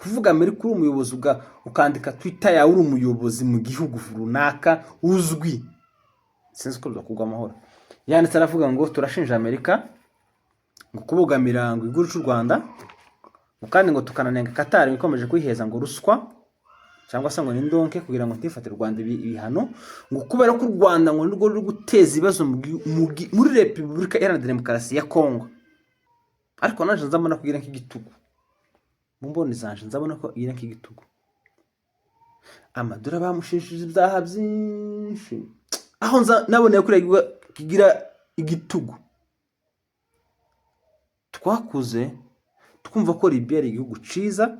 Kuvuga Amerika uri umuyobozi, ukandika Twitter yawe uri umuyobozi mu gihugu runaka uzwi, sinzi ko bizakugwa amahoro. Yanditse aravuga ngo turashinja Amerika ngo kubogamira ngo igihugu cy'u Rwanda, ngo kandi ngo tukananenga Qatar ikomeje kwiheza ngo ruswa cyangwa se ngo n'indonke kugira ngo ntifatire u Rwanda ibihano, ngo kubera ko u Rwanda ngo nirwo ruri guteza ibibazo muri Repubulika Iharanira Demokarasi ya Kongo. Ariko naje nzabona kugira nk'igitugu mu mboni zanje, nzabona ko igira nk'igitugu. Amadura bamushinjije ibyaha byinshi, aho nza naboneye ko kigira igitugu. Twakuze twumva ko Libya ari igihugu ciza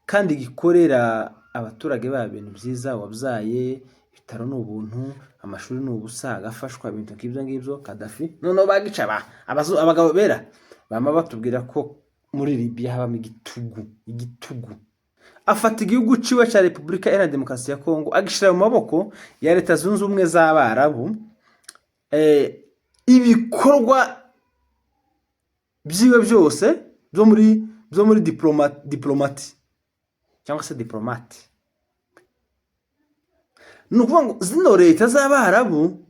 kandi gikorera abaturage babo ibintu byiza, wabyaye ibitaro ni ubuntu, amashuri ni ubusa, agafashwa, ibintu nk'ibyo ngibyo. Kadafi noneho bagica abagabo bera bama batubwira ko muri Libya habamo igitugu. Igitugu afata igihugu ciwe ca Repubulika Iharanira Demokarasi ya Kongo, agishira mu maboko ya Leta Zunze Ubumwe z'Abarabu. Ibikorwa byiwe byose byo muri diplomatie cyangwa se diplomate, ni ukuvuga ngo zino leta z'Abarabu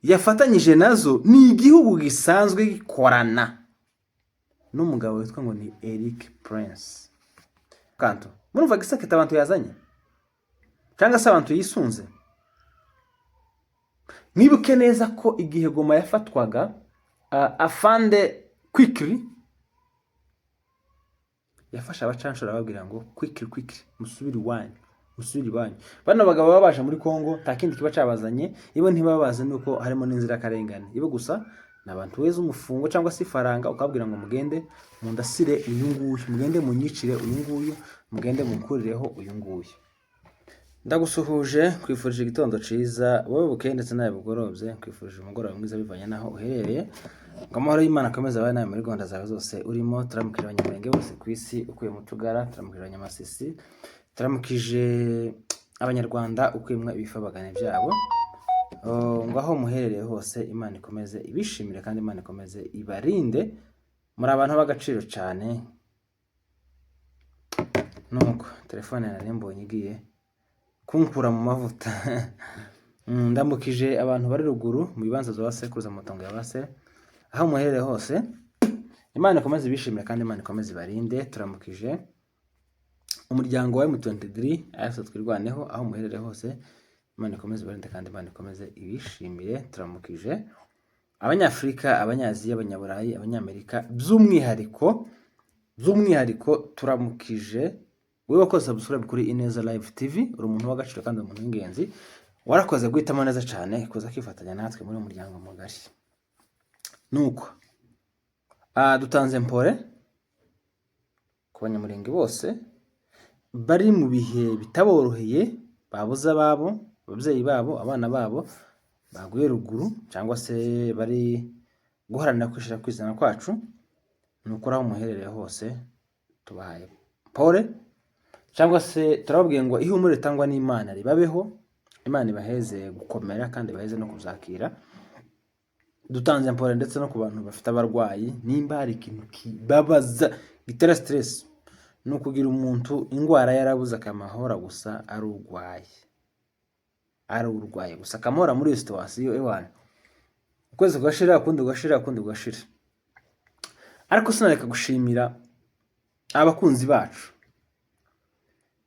yafatanyije nazo ni igihugu gisanzwe gikorana n'umugabo witwa ngo ni Eric Prince Kanto. Murumva giseketa abantu yazanye cyangwa se abantu yisunze. Mwibuke neza ko igihe Goma yafatwaga, afande Quickly yafashe abacanshuro ababwira ngo quickly, quickly, musubire iwanyu, musubire iwanyu. Bano bagabo baba baje muri Kongo nta kindi kiba cabazanye, ibo ntibaba bazi nuko harimo n'inzirakarengane. Ibo gusa ni abantu weza umufungo cyangwa se ifaranga, ukababwira ngo mugende mundasire uyu nguyu, mugende munyicire uyu nguyu, mugende mukurireho uyu nguyu. Ndagusuhuje, nkwifurije igitondo ciza wowe bukeye ndetse nawe bugorobye, nkwifurije umugoroba mwiza bivanye n'aho uherereye, ngo amahoro y'Imana akomeze abaye nawe muri gahunda zawe zose urimo. Turamukije Abanyamurenge bose ku isi ukuye mu Tugara, turamukije Abanyamasisi, turamukije Abanyarwanda ukuyemwo ibifabagane byabo. Oh, ngo aho muherereye hose Imana ikomeze ibishimire kandi Imana ikomeze ibarinde. Muri abantu b'agaciro cyane. Nuko telefone nari mbonye igiye kunkura mu mavuta. Ndamukije abantu bari ruguru mu bibanza bya sekuruza, mu matongo ya base, aho muherereye hose Imana ikomeze ibishimire kandi Imana ikomeze ibarinde. Turamukije umuryango wa M23 AFC Twirwaneho, aho muherereye hose Imana ikomeze ibarinde kandi Imana ikomeze ibishimire. Turamukije Abanyafurika, Abanyaziya, Abanyaburayi, Abanyamerika, by'umwihariko turamukije wowe wakoze subscribe kuri Ineza Live TV. Uri umuntu w'agaciro kandi umuntu w'ingenzi, warakoze guhitamo neza cyane kuza kwifatanya natwe muri uyu muryango mugari. Nuko dutanze mpore ku Banyamurenge bose bari mu bihe bitaboroheye, babuze ababo, ababyeyi babo, abana babo baguye ruguru cyangwa se bari guharanira kwishira kwizana kwacu. Ni ukuri aho muherereye hose tubahaye pole cyangwa se turababwiye ngo ihumure ritangwa n'Imana ribabeho, Imana ibaheze gukomera kandi ibaheze no kuzakira. Dutanze mpore ndetse no ku bantu bafite abarwayi. Nimba hari ikintu kibabaza gitera stress, ni ukugira umuntu indwara yarabuze akamahora gusa ari urwaye, ari urwaye gusa, akamahora muri iyo situation ewana, ukwezi kugashira, ukundi kugashira, ukundi kugashira. Ariko sinareka gushimira abakunzi bacu.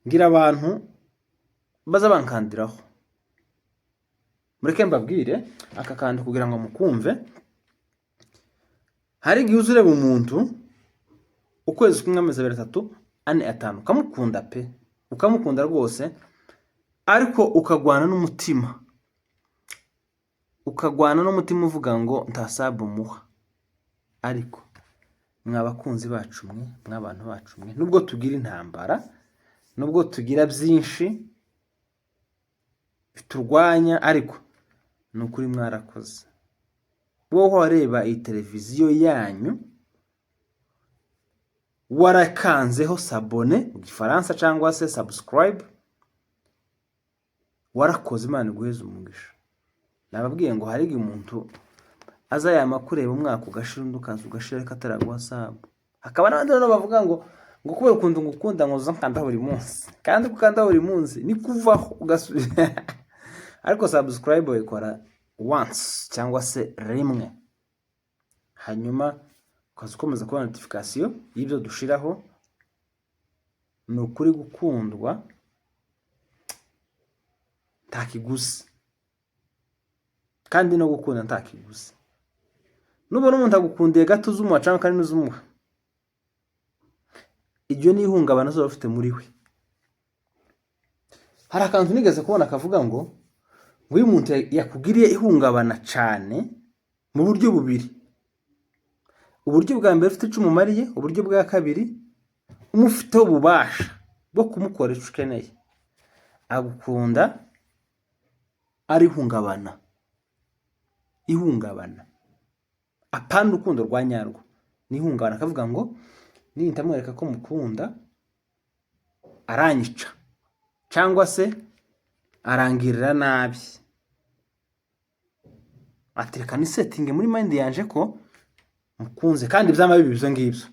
Ngira abantu baza bankandiraho, mureke mbabwire aka kantu kugira ngo mukumve. Hari igihe uza ureba umuntu ukwezi kumwe, amezi 2, 3, 4, 5, ukamukunda pe, ukamukunda rwose, ariko ukagwana n'umutima, ukagwana n'umutima uvuga ngo nta sub muha. Ariko mwa bakunzi bacu mwe, mw'abantu bacu mwe, nubwo tugira intambara, nubwo tugira byinshi biturwanya, ariko ni ukuri mwarakoze. Wowe wareba iyi televiziyo yanyu, warakanzeho s'abonner mu Gifaransa cyangwa se subscribe, warakoze, Imana iguheze umugisha. Nababwiye ngo hari igihe umuntu aza yama kureba umwaka ugashira, undi ukaza ugashira ariko ataraguha sub. Hakaba n'abandi noneho bavuga ngo Ngo kubera ukuntu ngukunda, ngo uza nkandaho buri munsi, kandi uko ukandaho buri munsi ni kuvaho ugasubira. Ariko subscribe bayikora once cyangwa se rimwe, hanyuma ukaza ukomeza kubona notification y'ibyo dushiraho. Ni ukuri, gukundwa nta kiguzi, kandi no gukunda nta kiguzi. Nubona umuntu agukundiye gato, uzumuha cyangwa kandi n'uzumuha, iryo ni ihungabana uzaba ufite muri we. Hari akantu nigeze kubona kavuga ngo iyo umuntu yakugiriye ihungabana cyane mu buryo bubiri: uburyo bwa mbere, ufite icyo umumariye; uburyo bwa kabiri, umufiteho ububasha bwo kumukora icyo ukeneye. Agukunda ari ihungabana, ihungabana, apana urukundo rwa nyarwo, ni ihungabana. Akavuga ngo nintamwereka ko mukunda aranyica cyangwa se arangirira nabi. Ati reka nisettinge muri mind yanje ko mukunze, kandi byama bibi ibyo ngibyo.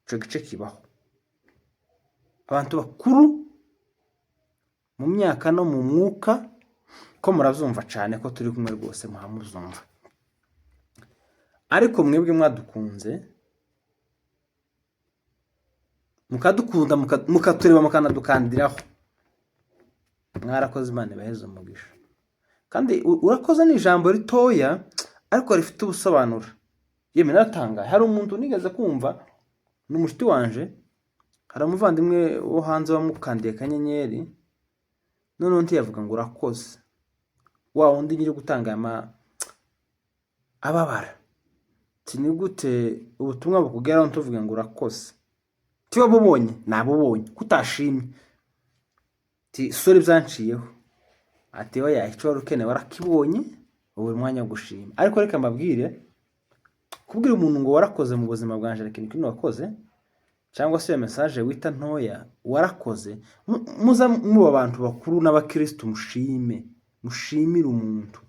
Ico gice kibaho. Abantu bakuru mu myaka no mu mwuka ko murabyumva cyane, ko turi kumwe rwose, muhamuzumva. Ariko mwebwe mwadukunze, mukadukunda, mukatureba, mukanadukandiraho, mwarakoze. Imana ibaheze umugisha. Kandi urakoze ni ijambo ritoya ariko rifite ubusobanuro. Yemwe, naratangaye. Hari umuntu nigeze kumva, ni umushuti wanje, hari umuvandimwe wo hanze wamukandiye akanyenyeri, noneho ntiyavuga ngo urakoze. Wa wundi nyiri gutanga aya ababara ati ni gute ubutumwa bukugeraho ntuvuge ngo urakoze? Tiba bubonye, nabubonye kutashimye. Ati sorry, byanciyeho. Ati oya, icyo wari ukeneye warakibonye, ubu umwanya wo gushima. Ariko reka mbabwire, kubwira umuntu ngo warakoze mu buzima bwanje, hari ikintu kinini wakoze, cyangwa se iyo message wita ntoya, warakoze. Muza muba abantu bakuru n'abakristu, mushime, mushimire umuntu.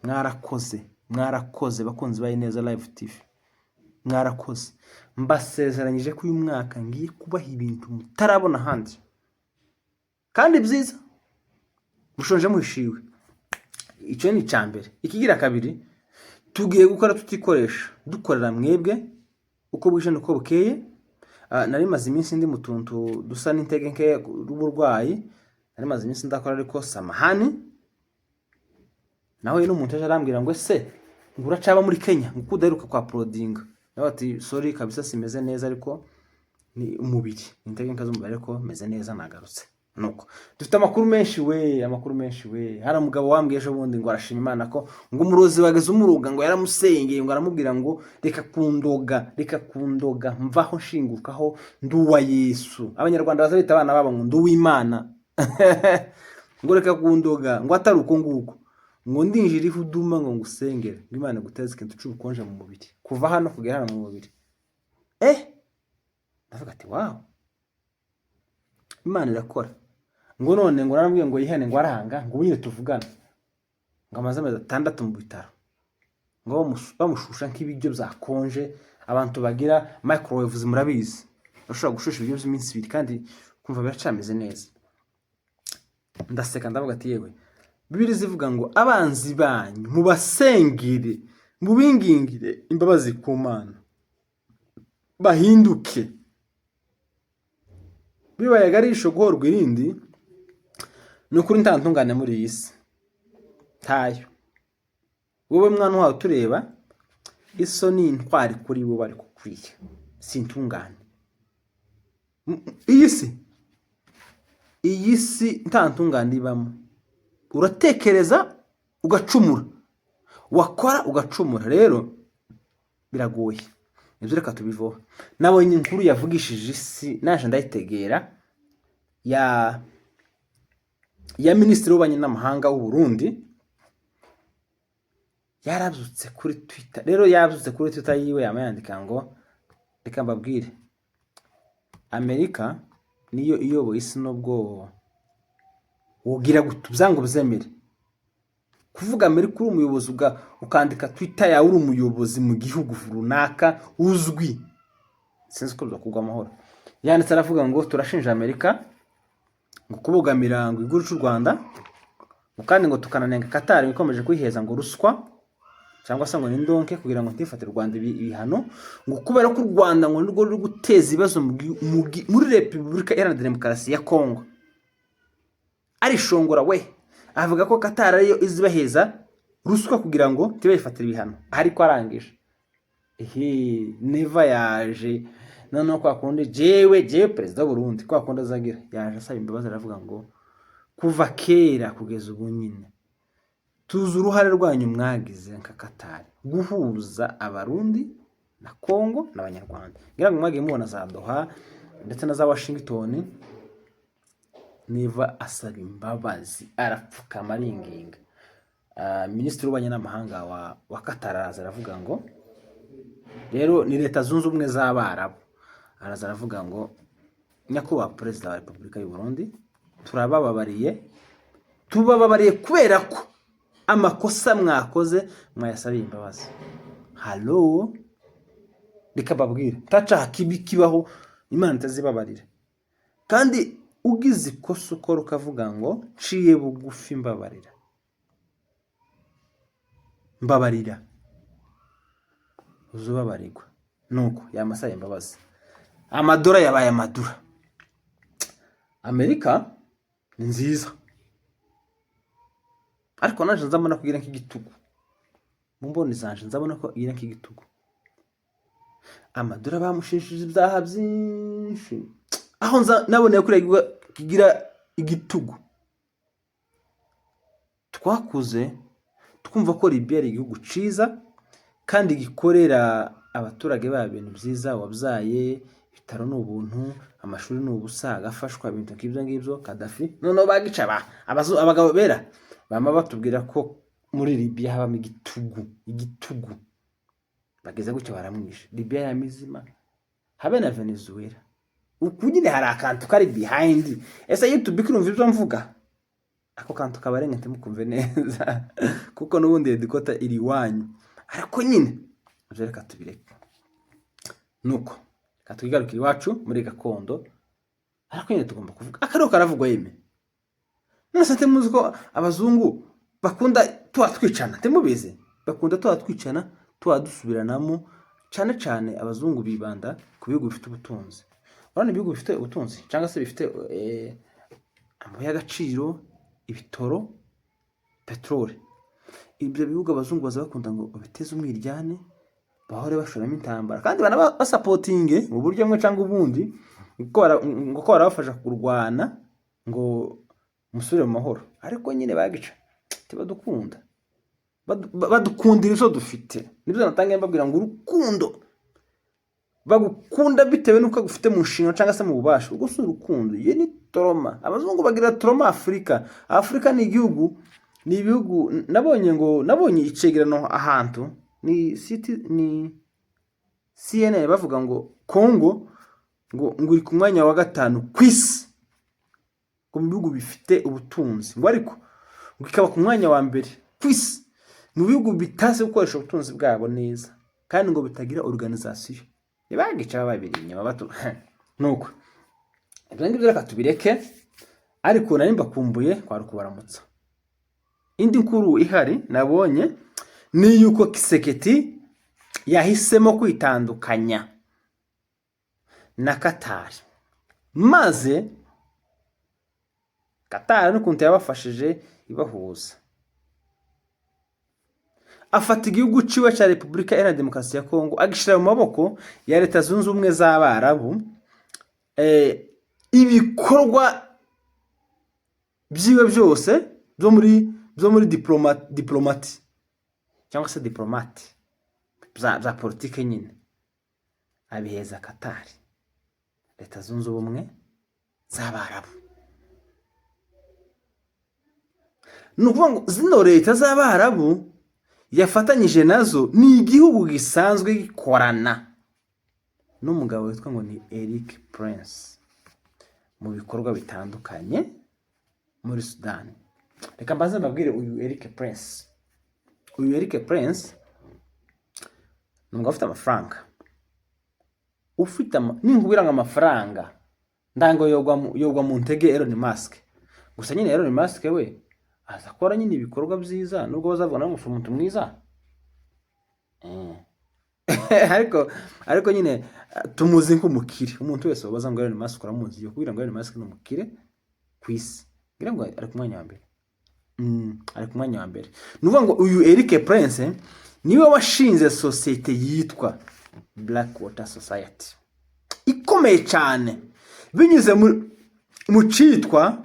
Mwarakoze, mwarakoze, bakunzi ba Ineza Live TV, mwarakoze. Mbasezeranyije ko uyu mwaka ngiye kubaha ibintu mutarabona ahandi kandi byiza. Mushonje muhishiwe. Icyo ni icya mbere. Ikigira kabiri, tugiye gukora tutikoresha, dukorera mwebwe uko bwije n'uko bukeye. Nari maze iminsi ndi mu tuntu dusa n'intege nke rw'uburwayi, nari maze iminsi ndakora, ariko samahani. Nawe n'umuntu ejo arambwira ngo ese ngo uracaba muri Kenya, ngo uko udaheruka kwa uploadinga? Nawe ati sorry kabisa, simeze neza, ariko ni umubiri, intege nke z'umubiri, ariko meze neza, nagarutse. Nuko dufite amakuru menshi we, amakuru menshi we. Hari umugabo wambwiye ejo bundi ngo arashima Imana ko ngo umurozi wageze umuruga, ngo yaramusengeye, ngo aramubwira ngo reka kundoga, reka kundoga, mvaho, nshingukaho, nduwa Yesu. Abanyarwanda baza bita abana babo ngo nduw'Imana. Ngo reka kundoga, ngo atari uko nguko, ngo ndinjira ihuduma, ngo ngusengere, ngo Imana iguteze ikintu cy'ubukonje mu mubiri kuva hano kugera hano mu mubiri. Ndavuga ati wow, Imana irakora. Ngo none ngo narambwiye ngo yihane, ngo aranga, ngo ubu nyine tuvugana ngo amaze amezi 6 mu bitaro, ngo bamushusha nk'ibiryo byakonje. Abantu bagira microwaves murabizi, bashobora gushusha ibiryo by'iminsi 2 kandi kumva biracameze neza. Ndaseka, ndavuga ati yewe, Bibiliya zivuga ngo abanzi banyu mubasengere, mubingingire imbabazi ku Mana bahinduke. Bibaye agarisho guhorwa irindi. Ni ukuri, nta ntungane muri iyi si, ntayo. Wowe mwana wawe tureba, iso ni intwari kuri bo, bari kukwiye, si intungane. Iyi si nta ntungane ibamo. Uratekereza ugacumura, wakora ugacumura, rero biragoye ibyo, reka tubivaho. Nabonye inkuru yavugishije isi, naje ndayitegera, ya minisitiri w'ububanyi n'amahanga w'u Burundi. Yarabyutse kuri Twitter, rero yabyutse kuri Twitter yiwe, yama yandika ngo reka mbabwire, Amerika niyo iyoboye isi, nubwo wogira gutu byanga ubyemere. Kuvuga Amerika uri umuyobozi, ukandika Twitter yawe uri umuyobozi mu gihugu runaka uzwi, Sinzi ko kugwa amahoro. Yanditse aravuga ngo turashinja Amerika ngo kubogamira ngo igihugu cy'u Rwanda, ngo kandi ngo tukananenga Qatar ikomeje kwiheza ngo ruswa cyangwa se ngo n'indonke kugira ngo ntifatire u Rwanda ibihano, ngo kubera ko u Rwanda ngo nirwo ruri guteza ibibazo muri Repubulika Iharanira Demokarasi ya Kongo. Arishongora we, avuga ko Qatar ariyo izibaheza ruswa kugira ngo ntibayifatire ibihano. Ariko arangije, ehe, Neva yaje noneho kwa kundi jewe perezida w'u Burundi, kwa kundi azagira, yaje asaba imbabazi, aravuga ngo kuva kera kugeza ubu nyine tuzi uruhare rwanyu mwagize nka Qatar guhuza Abarundi na Kongo n'Abanyarwanda. Ngira ngo mwagiye mubona za Doha ndetse na za Washington. Neva asaba imbabazi, arapfukama, aringinga. Minisitiri w'ububanyi n'amahanga wa Qatar araza aravuga ngo rero ni Leta Zunze Ubumwe z'Abarabu, araza aravuga ngo nyakubahwa Perezida wa Repubulika y'u Burundi, turabababariye, tubababariye kubera ko amakosa mwakoze mwayasabiye imbabazi. Halo, reka babwire, ntacaha kibi kibaho Imana itazibabarira. Kandi ugize ikosa ukora ukavuga ngo nciye bugufi, mbabarira, mbabarira, uzubabarirwa. Nuko yamusaye imbabazi, amadora yabaye amadura. Amerika ni nziza, ariko naje nzabona ko igira nk'igitugu. Mu mboni zanje nzabona ko igira nk'igitugu. Amadura bamushinjije ibyaha byinshi, aho nza naboneye ko kigira igitugu. Twakuze twumva ko Libya ari igihugu ciza kandi gikorera abaturage babo ibintu byiza, wabyaye ibitaro ni ubuntu, amashuri ni ubusa, agafashwa, ibintu nk'ibyo ngibyo. Kadafi noneho bagica abagabo bera bama batubwira ko muri Libya habamo igitugu, igitugu. Bageze gutyo baramwishe. Libya ya mizima habe na Venezuela. Uku nyine hari akantu kari behind. Ese YouTube kirumva ibyo mvuga? Ako kantu kabarenga ntimukumve neza, kuko n'ubundi headquarter iri iwanyu. Ariko nyine ibyo reka tubireke, nuko reka twigarukire iwacu muri gakondo. Ariko nyine tugomba kuvuga, akariho karavugwa yeme. None se ntimuzi ko abazungu bakunda tuba twicana? Ntimubizi? Bakunda tuba twicana, tuba dusubiranamo. Cyane cyane abazungu bibanda ku bihugu bifite ubutunzi. Urabona ibihugu bifite ubutunzi cyangwa se bifite amabuye y'agaciro, ibitoro, peteroli, ibyo bihugu abazungu baza bakunda ngo babiteze umwiryane, bahore bashoramo intambara, kandi banabasupportinge mu buryo bumwe cyangwa ubundi, ngo ko barabafasha kurwana ngo musubire mu mahoro. Ariko nyine bagica tibadukunda, badukundira ibyo dufite. Nibyo natangiye mbabwira ngo urukundo bagukunda bitewe n'uko agufite mu nshingano cyangwa se mu bubasha, ubwo si urukundo, iyo ni trauma. Abazungu bagira trauma Afurika. Afurika ni igihugu, ni ibihugu. Nabonye ngo nabonye icegerano ahantu ni city ni CNN, bavuga ngo Congo ngo iri ku mwanya wa gatanu ku isi ngo mu bihugu bifite ubutunzi, ngo ariko ngo ikaba ku mwanya wa mbere ku isi mu bihugu bitazi gukoresha ubutunzi bwabo neza, kandi ngo bitagira organisation. Ntibagica babiri inyuma bato. Nuko ibyo ngibyo reka tubireke, ariko nari mbakumbuye, kwari ukubaramutsa. Indi nkuru ihari nabonye ni yuko Tshisekedi yahisemo kwitandukanya na Qatar, maze Qatar n'ukuntu yabafashije ibahuza, afata igihugu ciwe cya Repubulika Iharanira Demokarasi ya Kongo agishyira mu maboko ya Leta Zunze Ubumwe z'Abarabu. Ibikorwa byiwe byose byo muri diplomatie cyangwa se diplomate bya politike nyine abiheza Qatar, Leta Zunze Ubumwe z'Abarabu. Ni ukuvuga ngo zino leta z'Abarabu yafatanyije nazo ni igihugu gisanzwe gikorana n'umugabo witwa ngo ni Eric Prince mu bikorwa bitandukanye muri Sudani. Reka mbanze mbabwire uyu Eric Prince. Uyu Eric Prince ni umugabo ufite amafaranga. Ufite ninkubwira ngo amafaranga ndango yogwa mu ntege Elon Musk. Gusa nyine Elon Musk we aza akora nyine ibikorwa byiza, nubwo bazavuga nawe ngo umuntu mwiza. Ariko nyine tumuzi nk'umukire. Umuntu wese wabaza ngo Elon Musk uramuzi, yo kubwira ngo Elon Musk ni umukire ku isi, ngira ngo ari ku mwanya wa mbere. Ari ku mwanya wa mbere. Ni ukuvuga ngo uyu Erik Prince niwe washinze sosiyete yitwa Blackwater Society, ikomeye cyane, binyuze mu cyitwa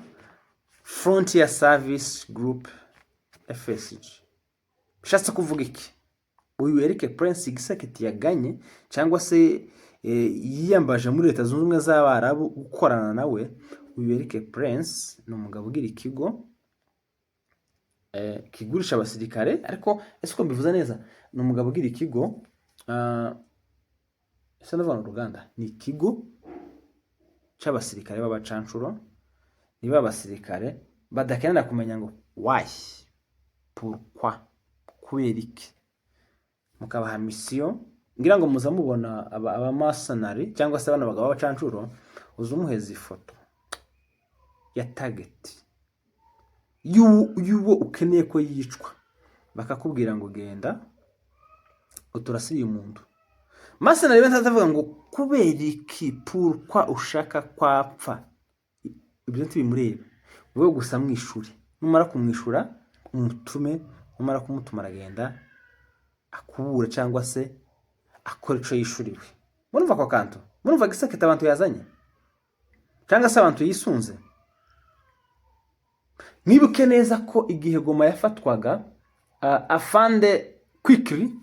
Frontier Service Group, FSG. Bishatse kuvuga iki? Uyu Erik Prince Tshisekedi yaganye cyangwa se yiyambaje muri Leta Zunze Ubumwe z'Abarabu gukorana nawe. Uyu Erik Prince ni umugabo ugira ikigo kigurisha abasirikare. Ariko ese uko mbivuze neza, ni umugabo ugira ikigo, ese ndavuga ni uruganda, ni ikigo cy'abasirikare b'abacanshuro. Niba abasirikare badakenera kumenya ngo why, pourquoi, kubera iki, mukabaha mission. Ngira ngo muza mubona aba mercenary cyangwa se bano bagabo b'abacanshuro, uza umuheza ifoto ya target y'uwo ukeneye ko yicwa, bakakubwira ngo genda uturasire uyu muntu. Mercenary we ntazavuga ngo kubera iki, pourquoi ushaka kwapfa, ibyo ntibimureba. Wowe gusa mwishure, numara kumwishura umutume, numara kumutuma aragenda akubura cyangwa se akora ico yishuriwe. Murumva ako kantu? Murumva Tshisekedi abantu yazanye cyangwa se abantu yisunze? Mwibuke neza ko igihe Goma yafatwaga, afande Quickly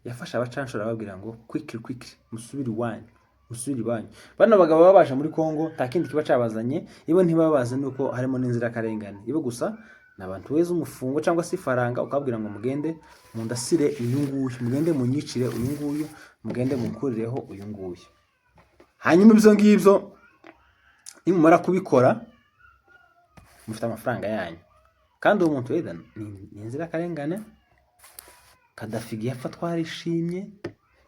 yafashe abacanshuro arababwira ngo quickly, quickly, musubire iwanyu, musubire iwanyu. Bano bagabo baba baje muri Kongo nta kindi kiba cabazanye, ibo ntibaba bazi nuko harimo n'inzirakarengane. Ibo gusa ni abantu weza umufungo cyangwa se ifaranga, ukababwira ngo mugende mundasire uyu nguyu, mugende munyicire uyu nguyu, mugende mukurireho uyu nguyu. Hanyuma ibyo ngibyo nimumara kubikora mufite amafaranga yanyu. Kandi uwo muntu wenda ni inzirakarengane. Kadafi igihe apfa twarishimye,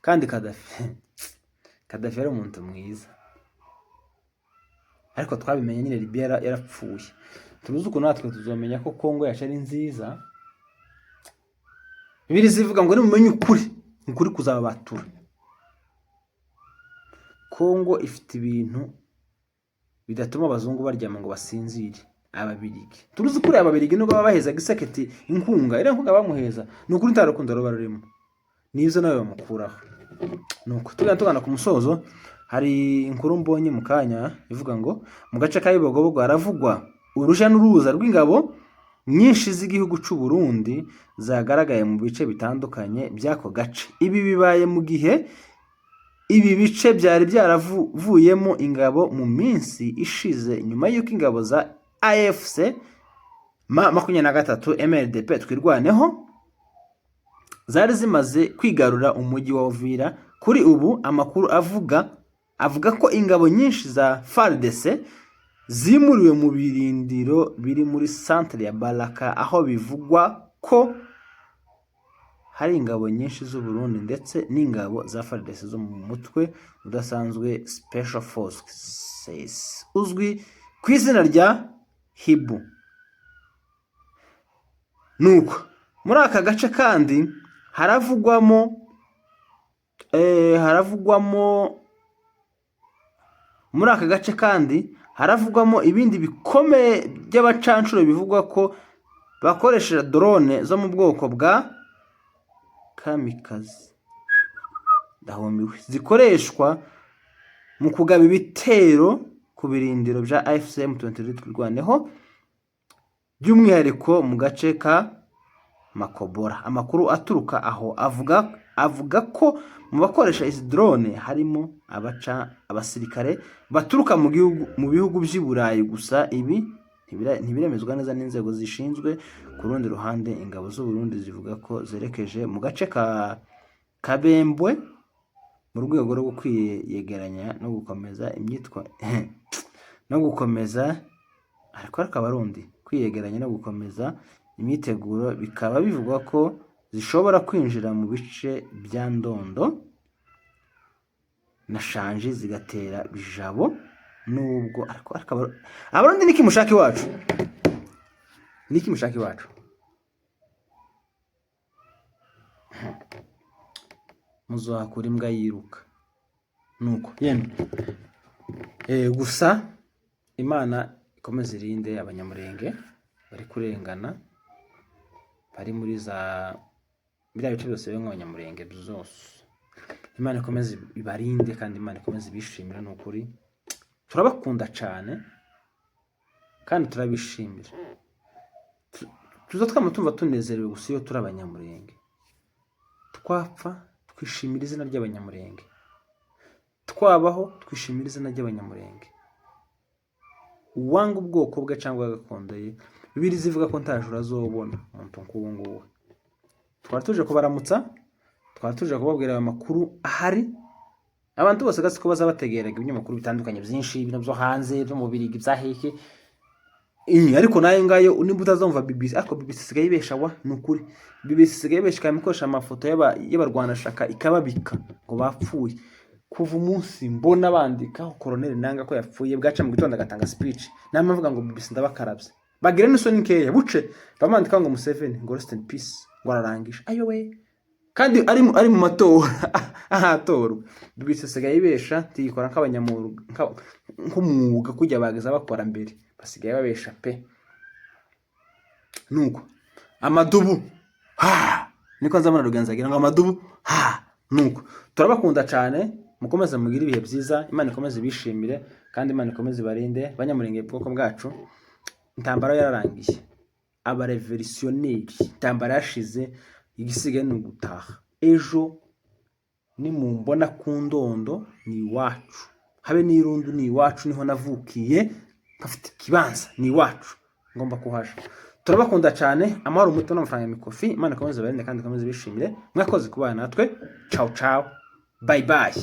kandi Kadafi yari umuntu mwiza, ariko twabimenye nyine Libya yarapfuye. Turuzi ukuntu natwe tuzomenya ko Kongo yacu ari nziza. Bibiliya zivuga ngo nimumenye ukuri, ukuri kuzababatura. Kongo ifite ibintu bidatuma abazungu baryama ngo basinzire, Ababirigi. Turuzi kuri Ababirigi, nubwo baba baheza Tshisekedi inkunga, iriya nkunga bamuheza ni ukuri nta rukundo ruba rurimo, nizo nawe bamukuraho. Nuko tugana ku musozo, hari inkuru mbonye mu kanya ivuga ngo mu gace ka Bibogobogo haravugwa uruja n'uruza rw'ingabo nyinshi z'igihugu cy'u Burundi zagaragaye mu bice bitandukanye by'ako gace. Ibi bibaye mu gihe ibi bice byari byaravuyemo ingabo mu minsi ishize, nyuma y'uko ingabo za AFC M23 MRDP Twirwaneho zari zimaze kwigarura umujyi wa Uvira. Kuri ubu amakuru avuga ko ingabo nyinshi za FARDC zimuriwe mu birindiro biri muri centre ya Baraka, aho bivugwa ko hari ingabo nyinshi z'u Burundi ndetse n'ingabo za FARDC zo mu mutwe udasanzwe Special Forces uzwi ku izina rya Hibu. Nuko muri aka gace kandi haravugwamo muri aka gace kandi haravugwamo ibindi bikomeye by'abacanshuro, bivugwa ko bakoresheje drone zo mu bwoko bwa kamikaze, ndahumiwe, zikoreshwa mu kugaba ibitero ku birindiro bya AFC M23 Twirwaneho, by'umwihariko mu gace ka Makobora. Amakuru aturuka aho avuga ko mu bakoresha izi drone harimo abasirikare baturuka mu bihugu by'i Burayi. Gusa ibi ntibiremezwa neza n'inzego zishinzwe. Ku rundi ruhande, ingabo z'u Burundi zivuga ko zerekeje mu gace ka Kabembwe mu rwego rwo kwiyegeranya no gukomeza imyitwa no gukomeza, ariko Abarundi kwiyegeranya no gukomeza imyiteguro, bikaba bivugwa ko zishobora kwinjira mu bice bya Ndondo. Na Shanji zigatera Bijabo nubwo ariko Abarundi niki mushaka iwacu? Niki mushaka iwacu? Muzohakura imbwa yiruka. Nuko yemwe, gusa Imana ikomeze irinde Abanyamurenge bari kurengana, bari muri za biriya bice byose bibamo Abanyamurenge byose. Imana ikomeze ibarinde kandi Imana ikomeze ibishimire. Ni ukuri turabakunda cyane kandi turabishimira. Tuza twama tumva tunezerewe gusa iyo turi Abanyamurenge. Twapfa twishimira izina ry'Abanyamurenge, twabaho twishimira izina ry'Abanyamurenge. Uwanga ubwoko bwe cyangwa gakondo ye, Bibiliya izivuga ko nta juru azobona umuntu nk'uwo nguwo. Twari tuje kubaramutsa, twari tuje kubabwira aya makuru ahari. Abantu bose gasi ko baza bategeraga ibinyamakuru bitandukanye byinshi, ibintu byo hanze, byo mu Birigi, bya heke. Ariko nayo ngayo nimba utazumva BBC, ariko BBC isigaye ibesha wa. Ni ukuri BBC isigaye ibesha, ikaba ikoresha amafoto y'abarwanashaka ikababika ngo bapfuye. Kuva umunsi mbona bandikaho Colonel Nanga ko yapfuye, bwaca mu gitondo agatanga speech, nama mvuga ngo BBC ndabakarabye, bagira n'isoni nkeya. Buce bamandika ngo Museveni ngo rest in peace, ngo ararangije ayo we, kandi ari mu matora ahatorwa. BBC isigaye ibesha, tuyikora nk'abanyamwuga, nk'umwuga kujya bageza bakora mbere, basigaye babesha pe. Nuko amadubu ha, niko nzabona Rugenzi agira ngo amadubu ha. Nuko turabakunda cyane, mukomeze mugire ibihe byiza, Imana ikomeze ibishimire kandi Imana ikomeze ibarinde. Banyamurenge, bwoko bwacu, intambara yararangiye. Abarevolutionneri, intambara yashize, igisigaye ni ugutaha. Ejo nimumbona ku Ndondo ni iwacu, habe n'Irundu ni iwacu, niho navukiye, mpafite ikibanza, ni iwacu, ngomba kuhaja. Turabakunda cyane. Amahoro, umuto n'amafaranga ya mikofi. Imana ikomeze ibarinde kandi ikomeze ibishimire. Mwakoze kubana natwe. Ciao ciao, bye bye.